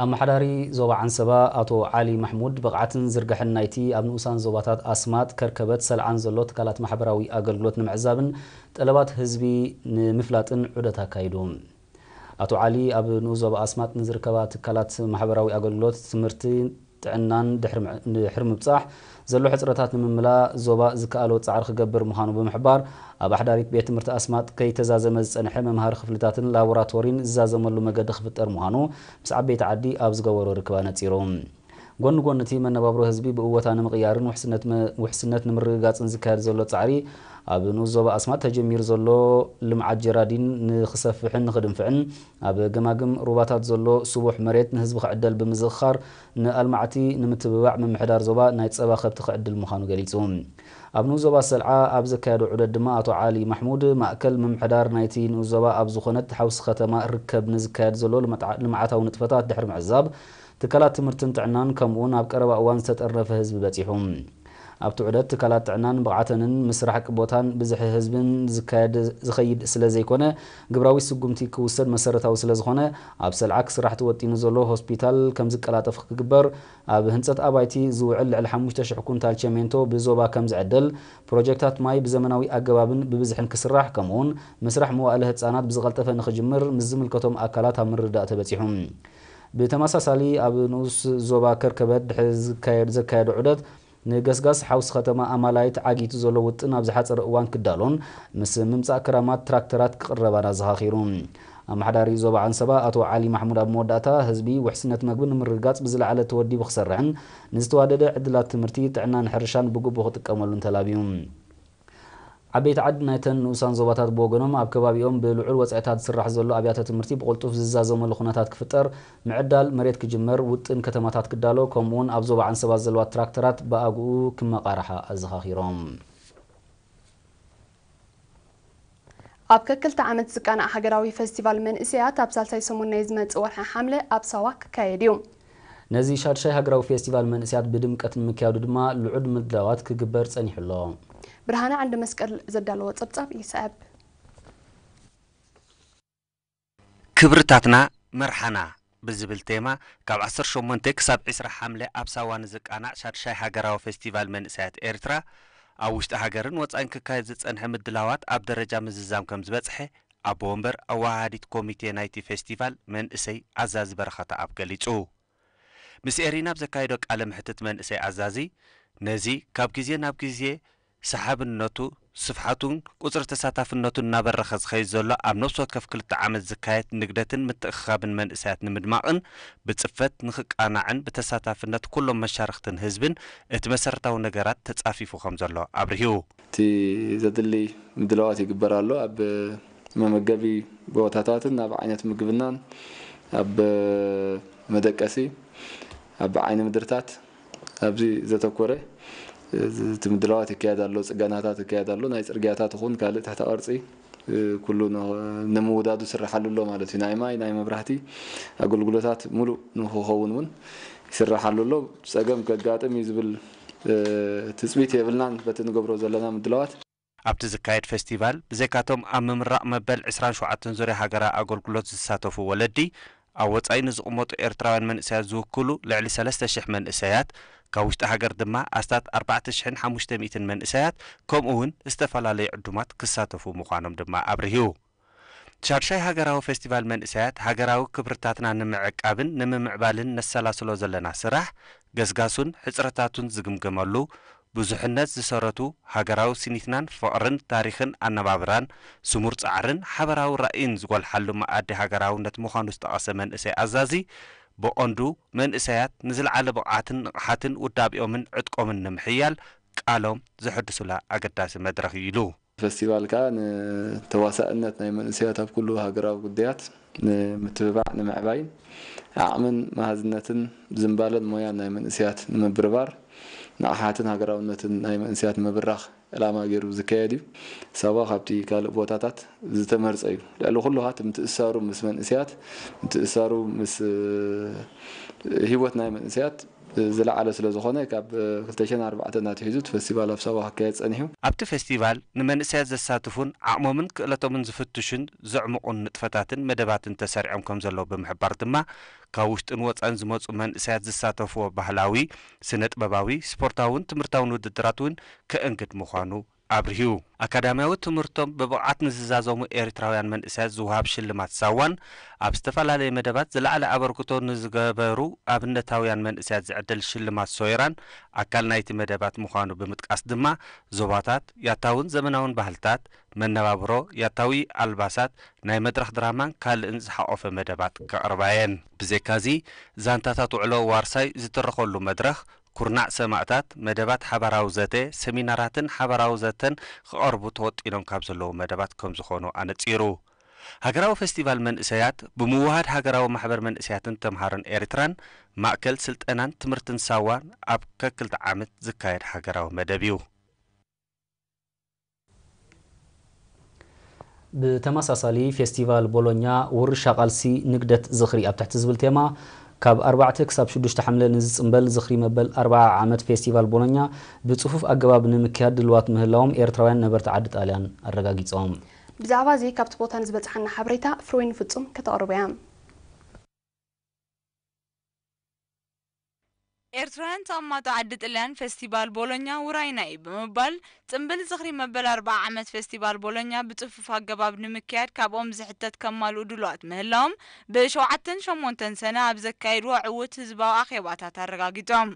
ኣመሓዳሪ ዞባ ዓንሰባ ኣቶ ዓሊ ማሕሙድ፣ ብቕዓትን ዝርግሐን ናይቲ ኣብ ንኡሳን ዞባታት ኣስማጥ፣ ከርከበት፣ ሰልዓን ዘሎ ትካላት ማሕበራዊ ኣገልግሎት ንምዕዛብን ጠለባት ህዝቢ ንምፍላጥን ዑደት ኣካይዱ። ኣቶ ዓሊ፣ ኣብ ንኡስ ዞባ ኣስማጥ ንዝርከባ ትካላት ማሕበራዊ ኣገልግሎት፣ ትምህርቲ፣ ጥዕናን ድሕሪ ምዕ-፣ ድሕሪ ምብጻሕ ዘሎ ሕጽረታት ንምምላእ ዞባ ዝከኣሎ ጻዕሪ ክገብር ምዃኑ ብምሕባር፣ ኣብ ኣሕዳሪት ቤት ትምህርቲ ኣስማጥ ከይተዛዘመ ዝጸንሐ መምሃሪ ክፍልታትን ላቦራቶሪን ዝዛዘመሉ መገዲ ክፍጠር ምዃኑ ምስ ዓበይቲ ዓዲ ኣብ ዝገበሮ ርክብ ኣነጺሩ። ጎኒ ጎኒ እቲ መነባብሮ ህዝቢ ብእወታ ንምቕያርን ውሕስነት መ-፣ ውሕስነት ንምርግጋጽን ዝካየድ ዘሎ ጻዕሪ፣ ኣብ ንኡስ ዞባ ኣስማጥ ተጀሚሩ ዘሎ ልምዓት ጀራዲን ንኽሰፍሕን ንኽድንፍዕን፣ ኣብ ገማግም ሩባታት ዘሎ ስቡሕ መሬት ንህዝቢ ክዕደል ብምዝኽኻር፣ ንኣልማዕቲ ንምትብባዕ ምምሕዳር ዞባ ናይ ጸባ ከብቲ ክዕድል ምዃኑ ገሊጹ። ኣብ ንኡስ ዞባ ሰልዓ ኣብ ዘካየዶ ዑደት ድማ ኣቶ ዓሊ ማሕሙድ፣ ማእከል ምምሕዳር ናይቲ ንኡስ ዞባ ኣብ ዝኾነት ሓውሲ ከተማ ርከብ ንዝካየድ ዘሎ ልምዓ-፣ ልምዓታዊ ንጥፈታት ድሕሪ ምዕዛብ፣ ትካላት ትምህርትን ጥዕናን ከምኡውን ኣብ ቀረባ እዋን ዝተጠርነፈ ህዝቢ በጺሑ። ኣብቲ ዑደት ትካላት ጥዕናን ብቕዓተንን ምስ ራሕቂ ቦታን ብዝሒ ህዝብን ዝካየድ፣ ዝኸይድ ስለ ዘይኮነ፣ ግብራዊ ስጉምቲ ክውሰድ መሰረታዊ ስለ ዝኾነ፣ ኣብ ሰልዓ ክስራሕ ተወጢኑ ዘሎ ሆስፒታል ከም ዝቀላጠፍ ክግበር፣ ኣብ ህንጸት ኣባይቲ ዝውዕል ልዕሊ ሓሙሽተ ሽሕ ኩንታል ቸሜንቶ ብዞባ ከም ዝዕደል፣ ፕሮጀክታት ማይ ብዘመናዊ ኣገባብን ብብዝሕን ክስራሕ፣ ከምኡውን ምስራሕ መዋእለ ህጻናት ብዝቐልጠፈ ንኽጅምር ምስ ዝምልከቶም ኣካላት ኣብ ምርድዳእ ተበጺሑ። ብተመሳሳሊ፣ ኣብ ንኡስ ዞባ ከርከበት ድሕሪ ዝካየድ፣ ዘካየዶ ዑደት፣ ንገስጋስ ሓውሲ ከተማ ኣማላይት ዓጊቱ ዘሎ ውጥን ኣብ ዝሓጸረ እዋን ክዳሎን፣ ምስ ምምጻእ ክራማት ትራክተራት ክቕረባን ኣዘኻኺሩ። ኣመሓዳሪ ዞባ ዓንሰባ ኣቶ ዓሊ ማሕሙድ ኣብ መወዳእታ፣ ህዝቢ ውሕስነት መግቢ ንምርግጋጽ ብዝለዓለ ተወዲቡ ክሰርሕን ንዝተዋደደ ዕድላት ትምህርቲ፣ ጥዕናን ሕርሻን ብግቡእ ክጥቀመሉን ተላብዩ። ዓበይቲ ዓዲ ናይተን ንኡሳን ዞባታት ብወገኖም፣ ኣብ ከባቢኦም ብልዑል ወጻኢታት ዝስራሕ ዘሎ ኣብያተ ትምህርቲ ብቕልጡፍ ዝዛዘመሉ ኩነታት ክፍጠር፣ ምዕዳል መሬት ክጅመር፣ ውጥን ከተማታት ክዳሎ፣ ከምኡውን ኣብ ዞባ ዓንሰባ ዘለዋ ትራክተራት ብኣግኡ ክመቓርሓ ኣዘኻኺሮም። ኣብ ከክልተ ዓመት ዝቃናዕ ሃገራዊ ፌስቲቫል መንእሰያት ኣብ ሳልሳይ ሰሙን ናይ ዝመጽእ ወርሒ ሓምለ ኣብ ሳዋ ክካየድ እዩ። ነዚ ሻድሻይ ሃገራዊ ፌስቲቫል መንእሰያት ብድምቀት ንምክያዱ ድማ ልዑል ምድላዋት ክግበር ጸኒሑ ኣሎ። ብርሃነ ዓንደ መስቀል ዘዳለዎ ጸብጻብ ይስዕብ። ክብርታትና መርሓና ብዝብል ቴማ፣ ካብ ዓሰርተ ሸሞንተ ክሳብ ዕስራ ሓምለ ኣብ ሳዋ ንዝቃናዕ ሻድሻይ ሃገራዊ ፌስቲቫል መንእሰያት ኤርትራ፣ ኣብ ውሽጢ ሃገርን ወጻኢን ክካየድ ዝጸንሐ ምድላዋት ኣብ ደረጃ ምዝዛም ከም ዝበጽሐ፣ ኣቦ ወንበር ኣወሃሃዲት ኮሚቴ ናይቲ ፌስቲቫል መንእሰይ ኣዛዚ በረኸተኣብ ገሊጹ። ምስ ኤሪና ኣብ ዘካየዶ ቃለ መሕትት መንእሰይ ኣዛዚ፣ ነዚ ካብ ግዜ ናብ ግዜ ሰሓብነቱ፣ ስፍሓቱን ቁጽሪ ተሳታፍነቱን እናበረኸ ዝኸይድ ዘሎ ኣብ ነፍሲ ወከፍ ክልተ ዓመት ዝካየድ ንግደትን ምትእኽኻብን መንእሰያት ንምድማቕን ብጽፈት ንኽቃናዕን ብተሳታፍነት ኩሎም መሻርኽትን ህዝብን እቲ መሰረታዊ ነገራት ተጻፊፉ ከም ዘሎ ኣብሪሁ። እቲ ዘድሊ ምድላዋት ይግበር ኣሎ። ኣብ መመገቢ ቦታታትን ኣብ ዓይነት ምግብናን ኣብ መደቀሲ፣ ኣብ ዓይኒ ምድርታት ኣብዚ ዘተኮረ እቲ ምድላዋት ይካየድ ኣሎ፣ ጽገናታት ይካየድ ኣሎ። ናይ ጽርግያታት ይኹን ካልእ ትሕተ ቅርጺ ኩሉ ን-፣ ንምውዳዱ ይስርሓሉ ኣሎ ማለት እዩ። ናይ ማይ፣ ናይ መብራህቲ ኣገልግሎታት ሙሉእ ንክኸውን እውን ይስርሓሉ ኣሎ። ጸገም ከጋጥም እዩ ዝብል ትጽቢት የብልናን በቲ ንገብሮ ዘለና ምድላዋት። ኣብቲ ዝካየድ ፌስቲቫል፣ ብዘይካቶም ኣብ ምምራቕ መበል ዕስራን ሸውዓተን ዙርያ ሃገራዊ ኣገልግሎት ዝሳተፉ ወለዲ፣ ኣብ ወጻኢ ንዝቕመጡ ኤርትራውያን መንእሰያት ዝውክሉ ልዕሊ ሰለስተ ሽሕ መንእሰያት፣ ካብ ውሽጢ ሃገር ድማ ኣስታት ኣርባዕተ ሽሕን ሓሙሽተ ሚእትን መንእሰያት፣ ከምኡ እውን ዝተፈላለዩ ዕዱማት ክሳተፉ ምዃኖም ድማ ኣብሪሁ። ሻድሻይ ሃገራዊ ፌስቲቫል መንእሰያት፣ ሃገራዊ ክብርታትና ንምዕቃብን ንምምዕባልን ነሰላስሎ ዘለና ስራሕ፣ ገስጋሱን ሕጽረታቱን ዝግምገመሉ፣ ብዙሕነት ዝሰረቱ ሃገራዊ ስኒትናን ፍቕርን ታሪኽን ኣነባብራን፣ ስሙር ጻዕርን ሓበራዊ ራእይን ዝጎልሓሉ መኣዲ ሃገራውነት ምዃኑ ዝጠቐሰ መንእሰይ ኣዛዚ፣ ብቐንዱ መንእሰያት ንዝለዓለ ብቕዓትን ንቕሓትን ውዳቤኦምን ዕጥቆምን ንምሕያል ቃሎም ዘሐድሱላ ኣገዳሲ መድረኽ እዩ ኢሉ። ፈስቲቫል ከኣ ንተዋሳእነት ናይ መንእሰያት ኣብ ኩሉ ሃገራዊ ጉዳያት ንምትብባዕ፣ ንምዕባይን ዓቕምን መሃዝነትን ዝምባለን ሞያን ናይ መንእሰያት ንምብርባር፣ ንቕሓትን ሃገራውነትን ናይ መንእሰያት ንምብራኽ ዕላማ ገይሩ ዝካየድ እዩ። ሳዋ ካብቲ ካልእ ቦታታት ዝተመርጸ እዩ። ልዕሊ ኩሉ ከኣ እቲ ምትእስሳሩ ምስ መንእሰያት፣ ምትእስሳሩ ምስ፣ እ፣ ህይወት ናይ መንእሰያት ዝለዓለ ስለ ዝኾነ ካብ ክልተ ሽሕን ኣርባዕተን ኣትሒዙ እቲ ፈስቲቫል ኣብ ሳዋ ክካየድ ጸኒሑ። ኣብቲ ፈስቲቫል ንመንእሰያት ዘሳትፉን ዓቕሞምን ክእለቶምን ዝፍትሹን ዘዕምቑን ንጥፈታትን መደባትን ተሰሪዖም ከም ዘለዉ ብምሕባር ድማ ካብ ውሽጥን ወጻእን ዝመጹ መንእሰያት ዝሳተፍዎ ባህላዊ፣ ስነ ጥበባዊ፣ ስፖርታውን ትምህርታውን ውድድራት እውን ከእንግድ ምዃኑ ኣብርሁ። ኣካዳሚያዊ ትምህርቶም ብብቕዓት ንዝዛዘሙ ኤርትራውያን መንእሰያት ዝወሃብ ሽልማት ሳዋን ኣብ ዝተፈላለየ መደባት ዝለዓለ ኣበርክቶ ንዝገበሩ ኣብነታውያን መንእሰያት ዝዕደል ሽልማት ሶይራን ኣካል ናይቲ መደባት ምዃኑ ብምጥቃስ ድማ ዞባታት፣ ያታውን ዘመናውን ባህልታት፣ መነባብሮ፣ ያታዊ ኣልባሳት፣ ናይ መድረኽ ድራማን ካልእን ዝሓቖፈ መደባት ከቕርባ እየን። ብዘይካዚ ዛንታታት ውዕሎ ዋርሳይ ዝተረኸሉ መድረኽ፣ ኩርናዕ ሰማእታት፣ መደባት ሓባራዊ ዘተ፣ ሰሚናራትን ሓባራዊ ዘተን ክቐርቡ ተወጢኖም ካብ ዘለዉ መደባት ከም ዝኾኑ ኣነጺሩ። ሃገራዊ ፈስቲቫል መንእሰያት ብምውሃድ ሃገራዊ ማሕበር መንእሰያትን ተምሃሮን ኤርትራን ማእከል ስልጠናን ትምህርትን ሳዋን ኣብ ከክልተ ዓመት ዝካየድ ሃገራዊ መደብ እዩ። ብተመሳሳሊ ፌስቲቫል ቦሎኛ ውርሻ ቃልሲ ንግደት ዝኽሪ ኣብ ትሕቲ ዝብል ቴማ ካብ ኣርባዕተ ክሳብ ሽዱሽተ ሓምለ ንዝጽንበል ዝኽሪ መበል ኣርብዓ ዓመት ፌስቲቫል ቦሎኛ ብጽፉፍ ኣገባብ ንምክያድ ድልዋት ምህላዎም ኤርትራውያን ነበርቲ ዓዲ ጣልያን ኣረጋጊጾም። ብዛዕባ እዚ ካብቲ ቦታ ንዝበጽሓና ሓበሬታ ፍርወይኒ ፍጹም ከተቕርቦ እያ። ኤርትራውያን ተቐማጦ ዓዲ ጥልያን ፌስቲቫል ቦሎኛ ውራይና እዩ ብምባል ጽንብል ዝኽሪ መበል ኣርብዓ ዓመት ፌስቲቫል ቦሎኛ ብጽፉፍ ኣገባብ ንምክያድ ካብኦም ዝሕተት ከማልኡ ድሉዋት ምህላዎም ብሸውዓተን ሸሞንተን ሰነ ኣብ ዘካየድዎ ዕዉት ህዝባዊ ኣኼባታት ኣረጋጊጾም።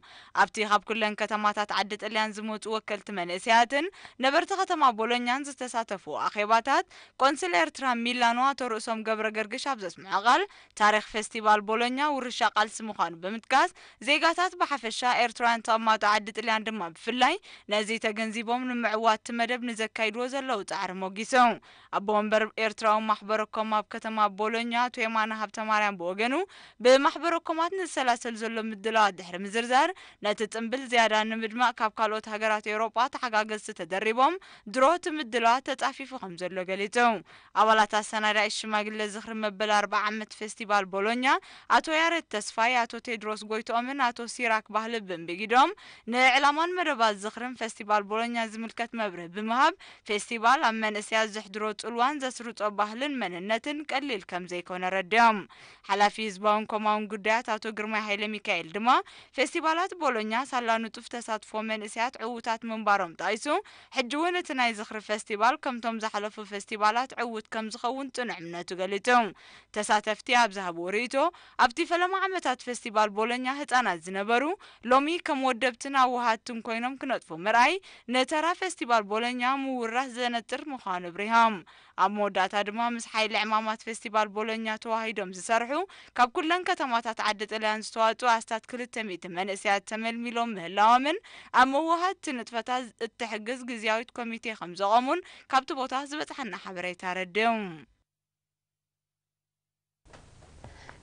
ኣብቲ ካብ ኩለን ከተማታት ዓዲ ጥልያን ዝመጹ ወከልቲ መንእሰያትን ነበርቲ ከተማ ቦሎኛን ዝተሳተፉ ኣኼባታት ቆንስል ኤርትራ ሚላኖ ኣቶ ርእሶም ገብረ ገርግሽ ኣብ ዘስምዖ ቃል ታሪኽ ፌስቲቫል ቦሎኛ ውርሻ ቃልሲ ምዃኑ ብምጥቃስ ዜጋታት ብሓፈሻ ኤርትራውያን ተቐማጦ ዓዲ ጥልያን ድማ ብፍላይ ነዚ ተገንዚቦም ንምዕዋት እቲ መደብ ንዘካይድዎ ዘለዉ ጻዕሪ ሞጊሱ። ኣቦ ወንበር ኤርትራዊ ማሕበረ ኮም ኣብ ከተማ ቦሎኛ ኣቶ የማነ ሃብተማርያም ብወገኑ ብማሕበረ ኮማት ንዝሰላሰል ዘሎ ምድላዋት ድሕሪ ምዝርዛር ነቲ ጽንብል ዝያዳ ንምድማቕ ካብ ካልኦት ሃገራት ኤውሮጳ ተሓጋገዝቲ ተደሪቦም ድሮ እቲ ምድላዋት ተጻፊፉ ከም ዘሎ ገሊጹ። ኣባላት ኣሰናዳኢ ሽማግለ ዝኽሪ መበል ኣርብዓ ዓመት ፌስቲቫል ቦሎኛ ኣቶ ያሬድ ተስፋይ፣ ኣቶ ቴድሮስ ጎይትኦምን ኣቶ ሲራክ ባህልብን ብጊዶም ንዕላማን መደባት ዝኽርን ፌስቲቫል ቦሎኛ ዝምልከት መብርህ ብምሃብ ፌስቲቫል ኣብ መንእሰያት ዘሕድሮ ጽልዋን ዘስርጾ ባህልን መንነትን ቀሊል ከም ዘይኮነ ረዲኦም። ሓላፊ ህዝባውን ኮማውን ጉዳያት ኣቶ ግርማይ ሃይለ ሚካኤል ድማ ፌስቲቫላት ቦሎኛ ሳላ ንጡፍ ተሳትፎ መንእሰያት ዕዉታት ምንባሮም ጠቒሱ ሕጂ እውን እቲ ናይ ዝኽሪ ፌስቲቫል ከምቶም ዝሓለፉ ፌስቲቫላት ዕዉት ከም ዝኸውን ጽኑዕ እምነቱ ገሊጹ። ተሳተፍቲ ኣብ ዝሃብዎ ርእይቶ ኣብቲ ፈለማ ዓመታት ፌስቲቫል ቦሎኛ ህጻናት ዝነበሩ ሎሚ ከም ወደብትን ኣወሃድትን ኮይኖም ክነጥፉ ምርኣይ ንተራ ፌስቲቫል ቦሎኛ ምውራስ ዘነጥር ምዃኑ ኣብሪሆም። ኣብ መወዳእታ ድማ ምስ ሓይሊ ዕማማት ፌስቲቫል ቦሎኛ ተዋሂዶም ዝሰርሑ ካብ ኩለን ከተማታት ዓዲ ጥልያን ዝተዋፅኡ ኣስታት ክልተ ሚእቲ መንእሰያት ተመልሚሎም ምህላዎምን ኣብ መዋሃድቲ ንጥፈታት እትሕግዝ ግዝያዊት ኮሚቴ ከም ዘቖሙን ካብቲ ቦታ ዝበፅሓና ሓበሬታ ኣረድዮም።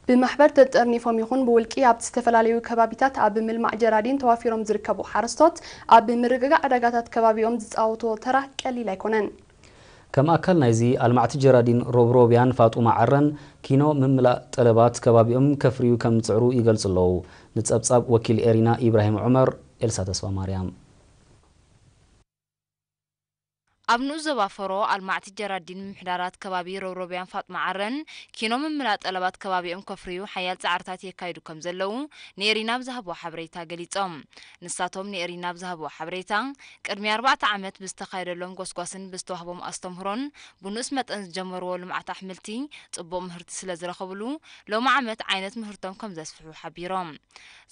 ብማሕበር ተጠርኒፎም ይኹን ብውልቂ ኣብቲ ዝተፈላለዩ ከባቢታት ኣብ ምልማዕ ጀራዲን ተዋፊሮም ዝርከቡ ሓረስቶት ኣብ ምርግጋእ ዕዳጋታት ከባቢኦም ዝፃወትዎ ተራ ቀሊል ኣይኮነን። ከም ኣካል ናይዚ ኣልማዕቲ ጀራዲን ሮብሮብያን ፋጡማ ዓረን ኪኖ ምምላእ ጠለባት ከባቢኦም ከፍርዩ ከም ዝፅዕሩ ይገልፁ ኣለዉ። ንፀብፃብ ወኪል ኤሪና ኢብራሂም ዑመር፣ ኤልሳ ተስፋ ማርያም። ኣብ ንኡስ ዞባ ፈሮ ኣልማዕቲ ጀራዲን ምምሕዳራት ከባቢ ሮብሮብያን ፋጥማ ዓረን ኪኖ ምምላእ ጠለባት ከባቢኦም ከፍርዩ ሓያል ጻዕርታት የካይዱ ከም ዘለዉ ንኤሪና ብዝሃብዎ ሓበሬታ ገሊጾም። ንሳቶም ንኤሪና ብዝሃብዎ ሓበሬታ ቅድሚ ኣርባዕተ ዓመት ብዝተኻየደሎም ጎስጓስን ብዝተዋህቦም ኣስተምህሮን ብንኡስ መጠን ዝጀመርዎ ልምዓት ኣሕምልቲ ጽቡቕ ምህርቲ ስለ ዝረኸብሉ ሎሚ ዓመት ዓይነት ምህርቶም ከም ዘስፍሑ ሓቢሮም።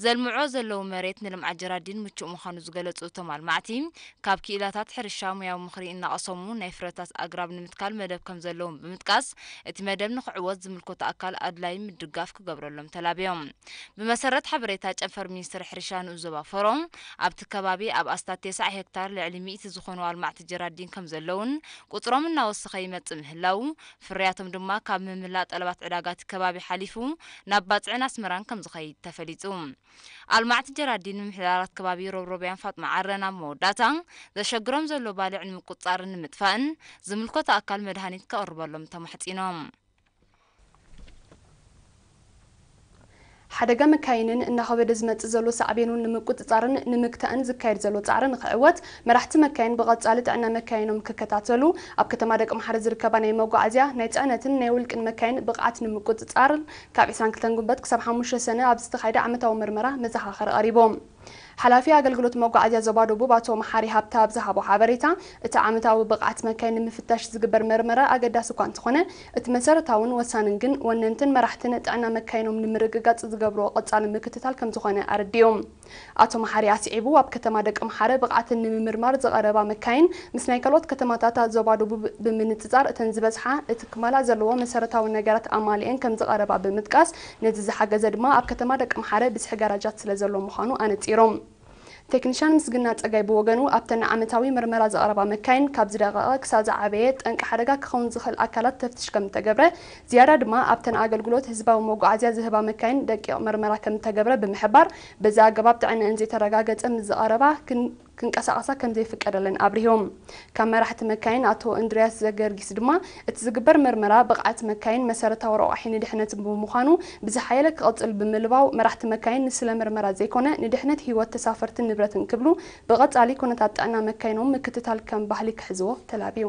ዘልምዖ ዘለዉ መሬት ንልምዓት ጀራዲን ምቹእ ምዃኑ ዝገለጹ እቶም ኣልማዕቲ፣ ካብ ክኢላታት ሕርሻ ሙያዊ ምኽሪ እናቐሰሙ ናይ ፍረታት ኣግራብ ንምትካል መደብ ከም ዘለዎም ብምጥቃስ፣ እቲ መደብ ንኽዕወት ዝምልከቶ ኣካል ኣድላዪ ምድጋፍ ክገብረሎም ተላብዮም። ብመሰረት ሓበሬታ ጨንፈር ሚኒስትሪ ሕርሻ ንኡስ ዞባ ፈሮ፣ ኣብቲ ከባቢ ኣብ ኣስታት ተስዓ ሄክታር ልዕሊ ሚእቲ ዝኾኑ ኣልማዕቲ ጀራዲን ከም ዘለዉን ቁጽሮም እናወሰኸ ይመጽእ ምህላዉ፣ ፍርያቶም ድማ ካብ ምምላእ ጠለባት ዕዳጋ እቲ ከባቢ ሓሊፉ ናብ ባጽዕን ኣስመራን ከም ዝኸይድ ተፈሊጹ። ኣልማዕቲ ጀራዲን ምምሕዳራት ከባቢ ሮብሮብያን ፋጥማ ዓረን ኣብ መወዳእታ ዘሸግሮም ዘሎ ባልዕ ንምቁጽጻርን ንምጥፋእን ዝምልከቶ ኣካል መድሃኒት ከቕርበሎም ተማሕጺኖም። ሓደጋ መካይንን እናኸበደ ዝመጽእ ዘሎ ሳዕቤኑን ንምቁጽጻርን ንምግታእን ዝካየድ ዘሎ ጻዕሪ ንኽዕወት፣ መራሕቲ መካይን ብቐጻሊ ጥዕና መካይኖም ክከታተሉ፣ ኣብ ከተማ ደቂ ምሓረ ዝርከባ ናይ መጓዓዝያ፣ ናይ ጽዕነትን ናይ ውልቅን መካይን ብቕዓት ንምቁጽጻርን ካብ ዕስራን ክልተን ጉንበት ክሳብ ሓሙሽተ ሰነ ኣብ ዝተኻየደ ዓመታዊ መርመራ መዘኻኸሪ ቀሪቦም። ሓላፊ ኣገልግሎት መጓዓዝያ ዞባ ደቡብ ኣቶ መሓሪ ሃብተ ኣብ ዝሃቦ ሓበሬታ፣ እቲ ዓመታዊ ብቕዓት መካይን ንምፍታሽ ዝግበር መርመራ ኣገዳሲ እኳ እንተኾነ፣ እቲ መሰረታውን ወሳንን ግን ወነንትን መራሕትን ጥዕና መካይኖም ንምርግጋጽ ዝገብርዎ ቀጻሊ ምክትታል ከምዝኾነ ኣረዲኦም። ኣቶ መሓሪ ኣስዒቡ፣ ኣብ ከተማ ደቂ ምሓረ ብቕዓተን ንምምርማር ዝቐረባ መካይን ምስ ናይ ካልኦት ከተማታት ዞባ ደቡብ ብምንጽጻር እተን ዝበዝሓ እቲ ክማላእ ዘለዎ መሰረታዊ ነገራት ኣማሊኤን ከምዝቐረባ ብምጥቃስ፣ ነዚ ዝሓገዘ ድማ ኣብ ከተማ ደቂ ምሓረ ብዝሒ ጋራጃት ስለዘሎ ምዃኑ ኣነጺሮም። ቴክኒሻን ምስግና ጸጋይ ብወገኑ፣ ኣብተን ዓመታዊ መርመራ ዝቐረባ መካይን ካብ ዝደቐቐ ክሳብ ዝዓበየ ጠንቂ ሓደጋ ክኸውን ዝኽእል ኣካላት ተፍትሽ ከም ዝተገብረ፣ ዝያዳ ድማ ኣብተን ኣገልግሎት ህዝባዊ መጓዓዝያ ዝህባ መካይን ደቂቕ መርመራ ከም ዝተገብረ ብምሕባር፣ በዚ ኣገባብ ጥዕነአን ዘይተረጋገጸ ምስ ዝቐረባ ክን-፣ ክንቀሳቐሳ ከም ዘይፍቀደለን ኣብሪሆም። ካብ መራሕቲ መካይን ኣቶ እንድርያስ ዘገርጊስ ድማ፣ እቲ ዝግበር መርመራ ብቕዓት መካይን መሰረታዊ ረቋሒ ንድሕነት ብምዃኑ ብዝሓየለ ክቕጽል ብምልባው፣ መራሕቲ መካይን ንስለ መርመራ ዘይኮነ ንድሕነት ህይወት ተሳፈርትን ንብረትን ክብሉ ብቐጻሊ ኩነታት ጥዕና መካይኖም ምክትታል ከም ባህሊ ክሕዝዎ ተላብዩ።